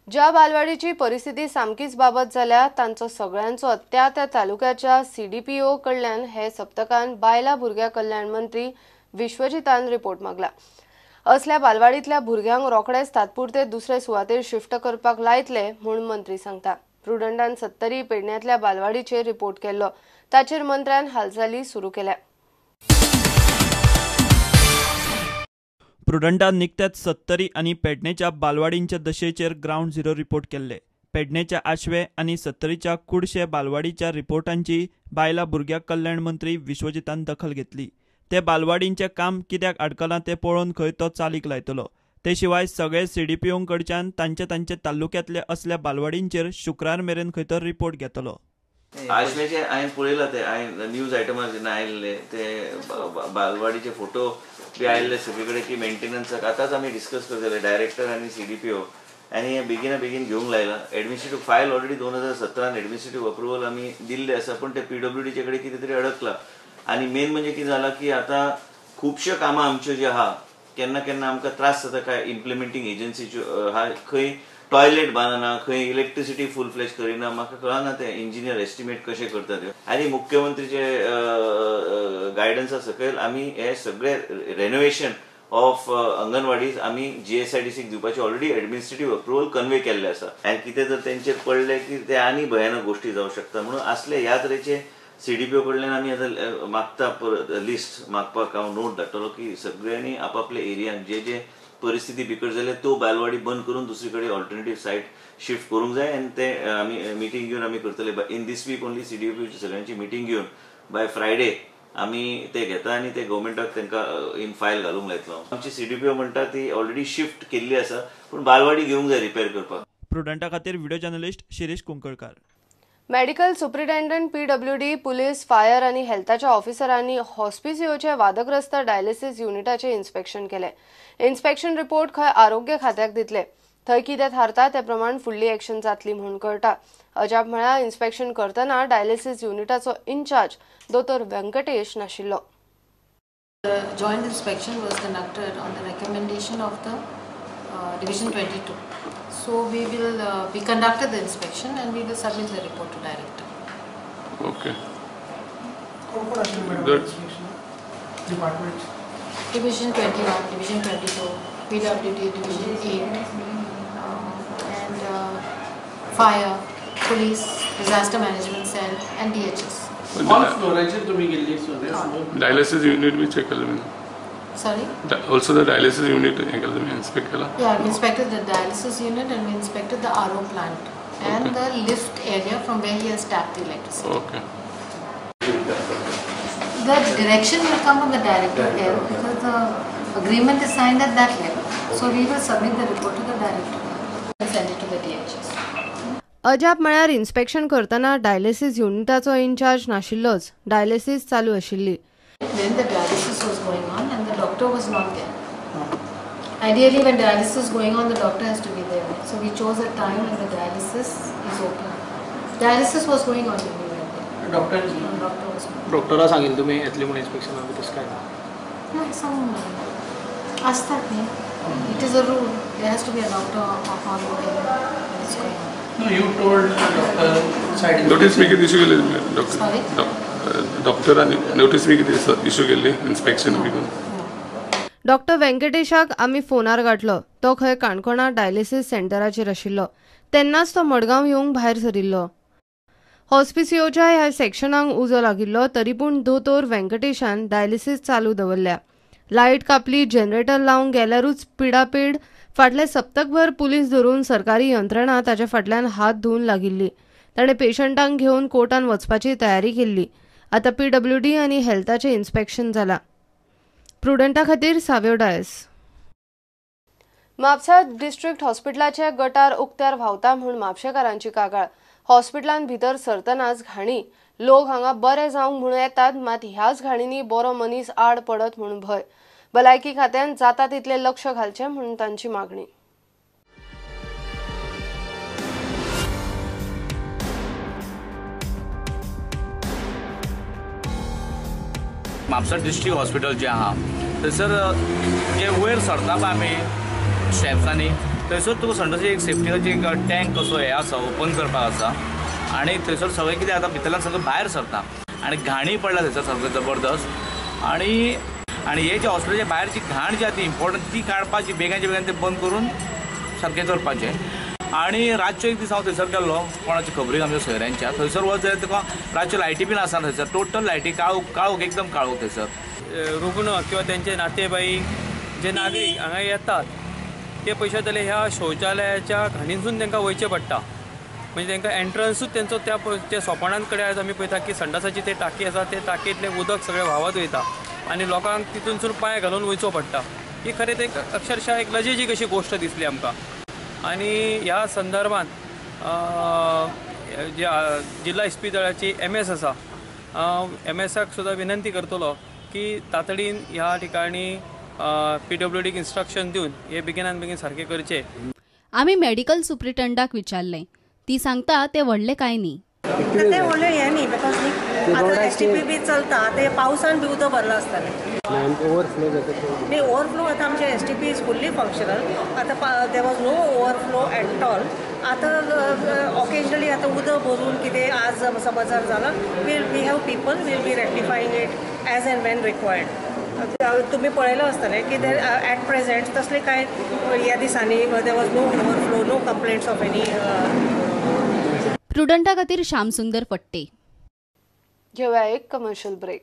ज्या बालवाडीची परिस्थिती सामकीच बाबत जाल्या तांचो सगळ्यांचो त्या त्या तालुक्याच्या सीडीपीओ कडल्यान हे सप्तकान बायला भुरग्या कल्याण मंत्री विश्वजितान रिपोर्ट मागला. असल्या बालवाडीतल्या भुरग्यांक रोखडेच तात्पुरते दुसरे सुवातेर शिफ्ट करपाक लायतले म्हूण मंत्री सांगता. प्रुडंटान सत्तरी पेडण्यांतल्या बालवाडीचेर रिपोर्ट केल्लो, ताचेर मंत्र्यान हालचाली सुरू केल्या. प्रुडंटान निकत्याच सत्तरी आनी पेडणेच्या बालवाडींच्या दशेचेर ग्रावंड झिरो रिपोर्ट केल्ले. पेडणेच्या आशवे आनी सत्तरीच्या कुडशे बालवाडीच्या रिपोर्टांची बायला भुरग्या कल्याण मंत्री विश्वजितान दखल घेतली. ते बालवाडींचें काम कित्याक आडकलां तें पळोवन खंय तो चालीक लायतलो. ते शिवाय सगळे सीडीपीओ कडच्यान तांचे तांचे तालुक्यांतले असल्या बालवाडींचेर शुक्रार मेरेन खंय तो रिपोर्ट घेतलो. आशवेचे हांवें पळयला, ते हांवें न्यूज आयटमार जेन्ना आयिल्ले ते बालवाडीचे फोटो बी आयिल्ले सगळे कडेन की मेंटेनन्साक. आतांच आमी डिस्कस करतले डायरेक्टर आनी सीडीपीओ आनी हें बेगिना बेगीन घेवंक लायलां. Administrative file already 2017 administrative approval आमी दिल्ले आसा, पूण ते पीडब्ल्यूडीचे कडेन कितें तरी अडकलां. आनी मेन म्हणजे कितें जालां की आतां खुबश्यो कामां आमच्यो ज्यो आहा केन्ना केन्ना आमकां त्रास जाता. काय इम्प्लिमेंटींग एजन्सीच्यो आहा, खंय टॉयलेट बांदना, खंय इलेक्ट्रिसिटी फूल फ्लॅश करिना, म्हाका कळना ते इंजिनियर एस्टिमेट कशें करता ते. आनी मुख्यमंत्रीचे गायडन्सा सकयल आमी हे सगळे रेनोवेशन ऑफ अंगणवाडीज आमी जीएसआयडीसीक दिवपाचे ऑलरेडी एडमिनिस्ट्रेटीव अप्रुवल कन्वे केल्ले आसा. आनी कितें जर तेंचेर पडलें की ते आनी भयानक गोश्टी जावंक शकता. म्हणून असले ह्या तरेचे सीडीपीओ कडल्यान आमी आतां मागता लिस्ट मागपाक हांव नोट धाडटलो की सगळ्यांनी आपापल्या एरियान जे जे परिस्थिती बिकट जाल्या त्यो बालवाडी बंद करून दुसरी कडेन ऑल्टरनेटीव सायट शिफ्ट करूंक जाय. आनी ते आमी मिटींग घेवन आमी करतले. इन these week only सीडीपीओची सगळ्यांची मिटींग घेवन बाय फ्रायडे आमी ते घेता आनी ते गव्हर्मेंटाक तांकां इन फायल घालूंक लायतलो. आमची सीडीपीओ म्हणटा ती ऑलरेडी शिफ्ट केल्ली आसा, पूण बालवाडी घेवंक जाय रिपेर करपाक. प्रुडंटा खातीर video journalist Shirish Kunkalkar. Medical superintendent, PWD, police, fire आनी हेल्थाच्या ऑफिसरांनी हॉस्पिसियोचे वादग्रस्त डायलिसिस युनिटाचे इन्स्पेक्शन केले. इन्स्पेक्शन रिपोर्ट खंय आरोग्य खात्याक दितले, थंय कितें थारता ते प्रमाण फुडली एक्शन जातली म्हूण कळटा. अजाप म्हळ्यार इन्स्पेक्शन करतना डायलिसिस युनिटाचो इन्चार्ज दोतोर व्यंकटेश नाशिल्लो. The joint inspection was conducted on the recommendation of the Division 22. So we will we conducted the inspection and we will submit the report to director. Okay. Inspection departments? Division 21, Division 22, PWD, Division 8, and fire, police, disaster management cell, and DHS. All floor तुम्ही गेल्ली dialysis unit बी check केलं. Sorry? Also the dialysis unit inspect केला? Yeah, we inspected the dialysis unit and we inspected the RO plant and the lift area from where he has tapped the electricity. Okay. The direction will come from the director here because the agreement is signed at that level. So we will submit the report to the director and send it to the DHS. अजाप म्हळ्यार inspection करतना dialysis युनिटाचो in-charge नाशिल्लोच. Dialysis चालू आशिल्ली. When the dialysis was going on and the doctor was not there. Ideally, when dialysis is going on, the doctor has to be there. So we chose a time when the dialysis is open. Dialysis was going on when we went there. Doctor was not. डॉक्टरा सांगितलं तुम्ही येतले म्हणून inspection तसं काय ना? Some असतात न्ही. It is a rule. There has to be a doctor on when it's going on. No, you told doctor side. Notice मी किती इश्यू केली डॉक्टर? Sorry? डॉक्टरांनी नोटीस बी कितें इश्यू केल्ली इन्स्पेक्शन बी. डॉक्टर व्यंकटेशाक आमी फोनार गाठलो. तो खंय काणकोणा डायलिसिस सेंटराचेर आशिल्लो तेन्नाच तो मडगांव येवंक भायर सरिल्लो. हॉस्पिसियोच्या ह्या सेक्शनाक उजो लागिल्लो तरी पूण दोतोर व्यंकटेशान डायलिसिस चालू दवरल्या. लायट कापली, जनरेटर लावंक गेल्यारूच पिडापीड. फाटले सप्तकभर पुलीस धरून सरकारी यंत्रणा ताच्या फाटल्यान हात धुवून लागिल्ली. ताणें पेशंटांक घेवन कोर्टान वचपाची तयारी केल्ली. आतां पीडब्ल्यूडी आनी हेल्थाचें इन्स्पेक्शन जाला. प्रुडंटा खातीर साव्यो डायस. म्हापसा डिस्ट्रिक्ट हॉस्पिटलाचे गटार उक्त्यार व्हांवता म्हूण म्हापशेकारांची कागाळ. हॉस्पिटलान भितर सरतनाच घाणी. लोक हांगा बरे जावंक म्हूण येतात, मात ह्याच घाणींनी बरो मनीस आड पडत म्हूण भंय. भलायकी खात्यान जाता तितलें लक्ष घालचें म्हूण तांची मागणी. म्हापसा डिस्ट्रिक्ट हॉस्पिटल जे आहा थंयसर जे वयर सरता पळय आमी स्टेप्सांनी थंयसर तुका संडासाची एक सेफ्टीची एक टँक कसो हें आसा ओपन करपाक आसा आनी थंयसर सगळें कितें आतां भितरल्यान सगळें भायर सरता आनी घाणी पडला थंयसर सारकें जबरदस्त. आनी आनी हे जे हॉस्पिटलाच्या भायर जी घाण जी आसा ती इम्पॉर्टंट ती काडपाची बेगानच्या बेगान तें बंद करून सारकें करपाचें. आनी रातचो एक दीस हांव थंयसर गेल्लो कोणाची खबरीक आमच्या सोयऱ्यांच्या थंयसर वच जाल्यार तुका रातच्यो लायटी बीन आसना थंयसर टोटल लायटी काळोख काळोख एकदम काळोख थंयसर. रुग्ण किंवा त्यांचे नातेवाईक जे नागरीक हांगा येतात ते पयशे जाल्यार ह्या शौचालयाच्या घाणींतसून तांकां वयचें पडटा. म्हणजे तांकां एंट्रन्सूच तेंचो त्या त्या सोपाणां कडेन आयज आमी पळयता की संडासाची ते टाकी आसा ते टाकयेंतलें उदक सगळें व्हांवत वयता आनी लोकांक तितूनसून पांय घालून वयचो पडटा. ही खरें एक अक्षरशः एक लजेची कशी गोश्ट दिसली आमकां. आनी ह्या संदर्भात जे जिल्हा इस्पितळाची एम एस आसा एम एसाक सुद्दां विनंती करतलो की तातडीन ह्या ठिकाणी पीडब्ल्यूडीक इन्स्ट्रक्शन दिवन हे बेगिनान बेगीन सारकें करचें. आमी मेडिकल सुप्रिटेंडाक विचारलें, ती सांगता ते व्हडलें कांय न्ही. ते व्हडलें हें न्ही because आतां एस टी पी बी चलता ते पावसान बी उदक भरलां आसतलें. ओवरफ्लो जाता न्ही ओवरफ्लो आतां आमचें S T P is fully functional. आतां there was no overflow at all. आतां ऑकेजनली आतां उदक भरून कितें आज समज जालां we have people will be rectifying it as and when required. तुमी पळयलां आसतलें की there at present तसलें कांय ह्या दिसांनी there was no overflow, no complaints of any. प्रुडंटा खातीर श्यामसुंदर फट्टे. घेवया एक कमर्शियल ब्रेक.